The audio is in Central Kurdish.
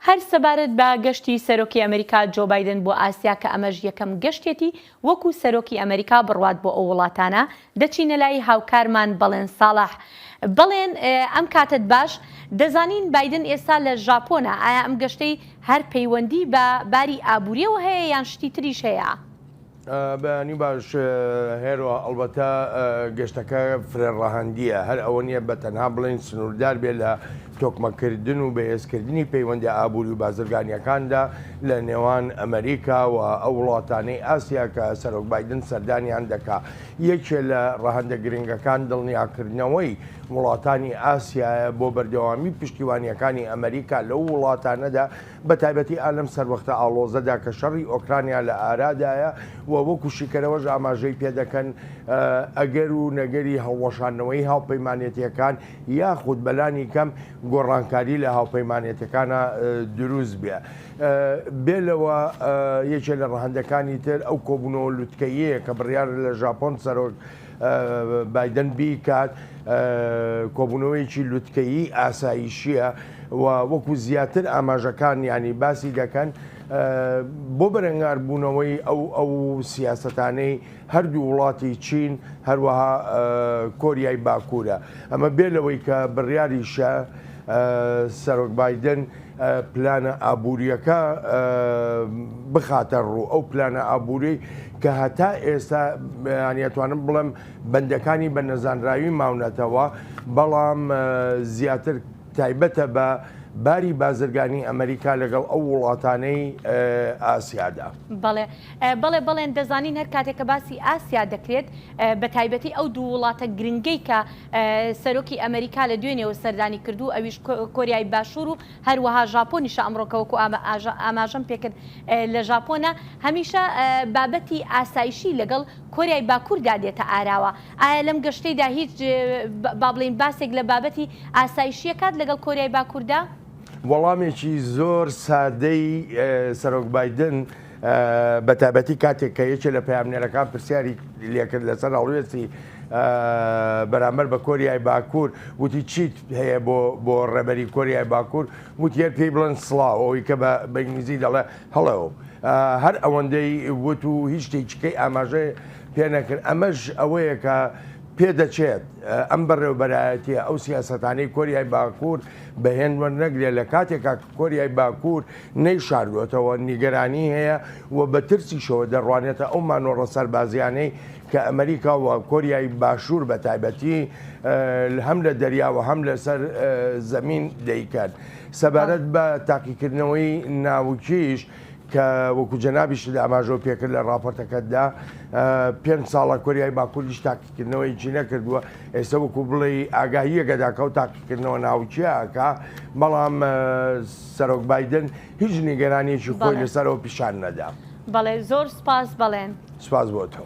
هەر سەبارەت بە گەشتی سەرۆکی ئەمریکا جۆ بایدن بۆ ئاسیا کە ئەمەش یەکەم گەشتێتی وەکو سەرۆکی ئەمریکا بڕوات بۆ ئەو وڵاتانە، دەچینە لای هاوکارمان بەڵێن ساڵح. بەڵێن ئەم کاتەت باش، دەزانین بایدن ئێستا لە ژاپۆنە، ئایا ئەم گەشتەی هەر پەیوەندی بە باری ئابوریەوە هەیە یان شتی تریش هەیە؟ بەیانی باش هێرۆ، ئەڵبەتە گەشتەکە فرە ڕەهەندییە، هەر ئەوە نییە بە تەنها بڵێین سنووردار بێت لە تۆکمەکردن و بەهێزکردنی پەیوەندییە ئابووری و بازرگانییەکاندا لە نێوان ئەمەریکا و ئەو وڵاتانەی ئاسیا کە سەرۆک بایدن سەردانیان دەکا. یەکێ لە ڕەهەندە گرنگەکان دڵنیاکردنەوەی وڵاتانی ئاسیایە بۆ بەردەوامی پشتیوانییەکانی ئەمەریکا لەو وڵاتانەدا بە تایبەتی ئا لەم سەروەختە ئاڵۆزەدا کە شەڕی ئۆکرانیا لە ئارادایە و وەکو شیکەرەوەش ئاماژەی پێدەکەن ئەگەر و نەگەری هەڵوەشاندنەوەی هاوپەیمانێتیەکان یاخود بەلانی کەم گۆڕانکاری لە هاوپەیمانێتەکانە دروست بێ. بێ لەوە یەکێ لە ڕەهەندەکانی تر ئەو کۆبوونەوە لوتکەیەیە کە بڕیارە لە ژاپۆن سەرۆک بایدن بیکات کۆبوونەوەیەکی لوتکەیی ئاسایشیە و وەکو زیاتر ئاماژەکان ینی باسی دەکەن بۆ بەرەنگاربوونەوەی ئەو ئەو سیاسەتانەی هەردوو وڵاتی چین هەروەها کۆریای باکوورە ئەمە بێ لەوەی کە بڕیاریشە سەرۆک بایدن پلانە ئابوورییەکە بخاتە ڕوو، ئەو پلانە ئابووریەی کە هەتا ئێستا یانی ئەتوانم بڵێم بەندەکانی بە نەزانراوی ماونەتەوە، بەڵام زیاتر تایبەتە بە باری بازرگانی ئەمریکا لەگەڵ ئەو وڵاتانەی ئاسیادا. بەڵێ بەڵێ بەڵێن دەزانین هەر کاتێک کە باسی ئاسیا دەکرێت بە تایبەتی ئەو دوو وڵاتە گرنگەی کە سەرۆکی ئەمەریکا لە دوێنێوە سەردانی کردوو ئەویش کۆریای باشوور و هەروەها ژاپۆنیشە ئەمڕۆ کە وەکو ئاماژەم پێکرد لە ژاپۆنە هەمیشە بابەتی ئاسایشی لەگەڵ کۆریای باکووردا دێتە ئاراوە ئایا لەم گەشتەیدا هیچ با بڵێین باسێک لە بابەتی ئاسایشیەکات لەگەڵ کۆریای باکووردا؟ وەڵامێکی زۆر سادەی سەرۆک بایدن بە تایبەتی کاتێک کە یەکێ لە پەیامنێرەکان پرسیاری لێکرد لەسەر هەڵوێستی بەرامبەر بە کۆریای باکوور وتی چیت هەیە بۆ بۆ ڕێبەری کۆریای باکوور وتی هەر پێی بڵێن سڵاو ئەوەی کە بە بە ئینگلیزی دەڵێ هەڵۆ هەر ئەوەندەی وت و هیچ شتێکیکەی ئاماژەی پێ نەکرد ئەمەش ئەوەیە کە پێدەچێت ئەم بەڕێوبەرایەتیە ئەو سیاسەتانەی کۆریای باکوور بە هێند وەرنەگرێت لە کاتێکا کە کۆریای باکوور نەیشاردووەتەوە نیگەرانی هەیە و بە ترسیشەوە دەڕوانێتە ئەو مانۆڕە سەربازیانەی کە ئەمریکا و کۆریای باشوور بە تایبەتی هەم لە دەریا و هەم لەسەر زەمین دەیکەن. سەبارەت بە تاقیکردنەوەی ناوکیش کە وەکو جەنابیشت ئاماژەو پێکرد لە ڕاپۆرتەکەتدا پێنج ساڵە کۆریای باکووریش تاقیکردنەوەیەکی نەکردووە ئێستا وەکو بڵێی ئاگاهییەکە داکە و تاقیکردنەوە ناوکیە ئەکا بەڵام سەرۆک بایدن هیچ نیگەرانیەکی خۆی لەسەرەوە پیشان نەدا. بەڵێ زۆر سوپاس بەڵێن. سوپاس بۆ تۆ.